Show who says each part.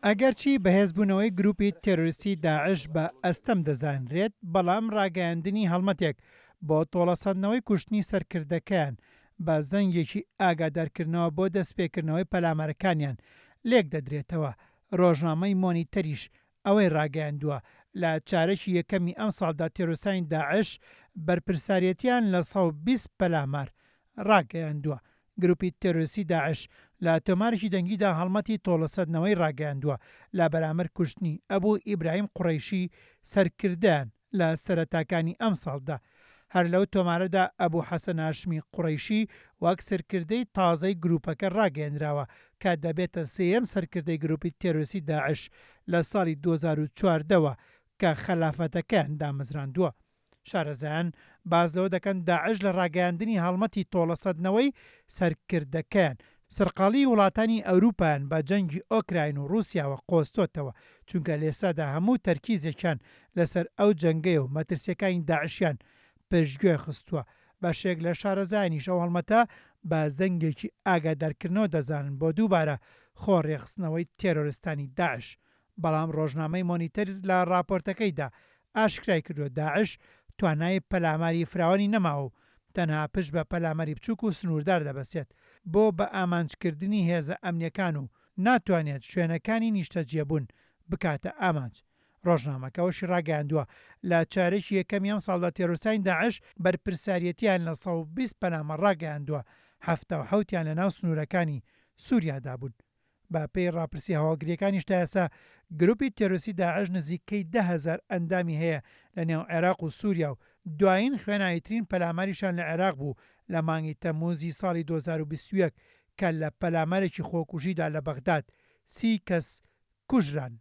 Speaker 1: ئەگەرچی بەهێزبوونەوەی گروپی تێرۆریستی داعش بە ئەستەم دەزانرێت، بەڵام ڕاگەیاندنی هەڵمەتێک بۆ تۆڵەسەندنەوەی کوشتنی سەرکردەکەیان بە زەنگێکی ئاگادارکردنەوە بۆ دەستپێکردنەوەی پەلامارەکانیان لێکدەدرێتەوە، ڕۆژنامەی مۆنیتەریش ئەوەی ڕاگەیاندووە، لە چارەکی یەکەمی ئەمساڵدا تێرۆرستانی داعش بەرپرساریەتیان لە 120 پەلامار ڕاگەیاندووە. گروپی تێرۆریستی داعش لە تۆمارێکی دەنگیدا هەڵمەتی تۆڵەسەندنەوەی ڕاگەیاندووە لە بەرامبەر کوشتنی ئەبو ئیبراهیم قوڕەیشی سەرکردەیان لە سەرەتاکانی ئەمساڵدا. هەر لەو تۆمارەدا ئەبو حەسەن هاشمی قوڕەیشی وەک سەرکردەی تازەی گروپەکە ڕاگەیەنراوە کە دەبێتە سێیەم سەرکردەی گروپی تێرۆریستی داعش لە ساڵی 2014 وە کە خەلافەتەکەیان دامەزراندووە. شارەزایان باس لەوە دەکەن داعش لە ڕاگەیاندنی هەڵمەتی تۆڵەسەندنەوەی سەرکردەکەیان، سەرقاڵیی وڵاتانی ئەوروپایان بە جەنگی ئۆکراین و ڕووسیاوە قۆستۆتەوە، چونکە لێستادا هەموو تەرکیزێکیان لەسەر ئەو جەنگەیە و مەترسییەکانی داعشیان پشتگوێ خستووە. بەشێک لە شارەزایانیش ئەو هەڵمەتە بە زەنگێکی ئاگادارکردنەوە دەزانن بۆ دووبارە خۆ ڕێکخستنەوەی تێرۆرستانی داعش بەڵام ڕۆژنامەی مۆنیتەر لە ڕاپۆرتەکەیدا ئاشکرایکردووە، داعش توانای پەلاماری فراوانی نەماوە و تەنها پشت بە پەلاماری بچووک و سنووردار دەبەستێت بۆ بەئامانجکردنی هێزە ئەمنییەکان و ناتوانێت شوێنەکانی نیشتەجێبوون بکاتە ئامانج. ڕۆژنامەکە ئەوەشی ڕاگەیاندووە، لە چارەکی یەکەمی ئەمساڵدا تێرۆرستانی داعش بەرپرساریەتییان لە 120 پەلامار ڕاگەیاندووە، 77 یان لەناو سنوورەکانی سووریادا بوون. بە پێی ڕاپرسی هەواڵگرییەکانیش تا ئێستا گروپی تێرۆریستی داعش نزیکەی 10,000 ئەندامی هەیە لە نێو عێراق و سوریا و دوایین خوێناویترین پەلاماریشان لە عێراق بوو لە مانگی تەمموزی ساڵی 2021 کە لە پەلامارێکی خۆکوژیدا لە بەغداد 30 کەس کوژران.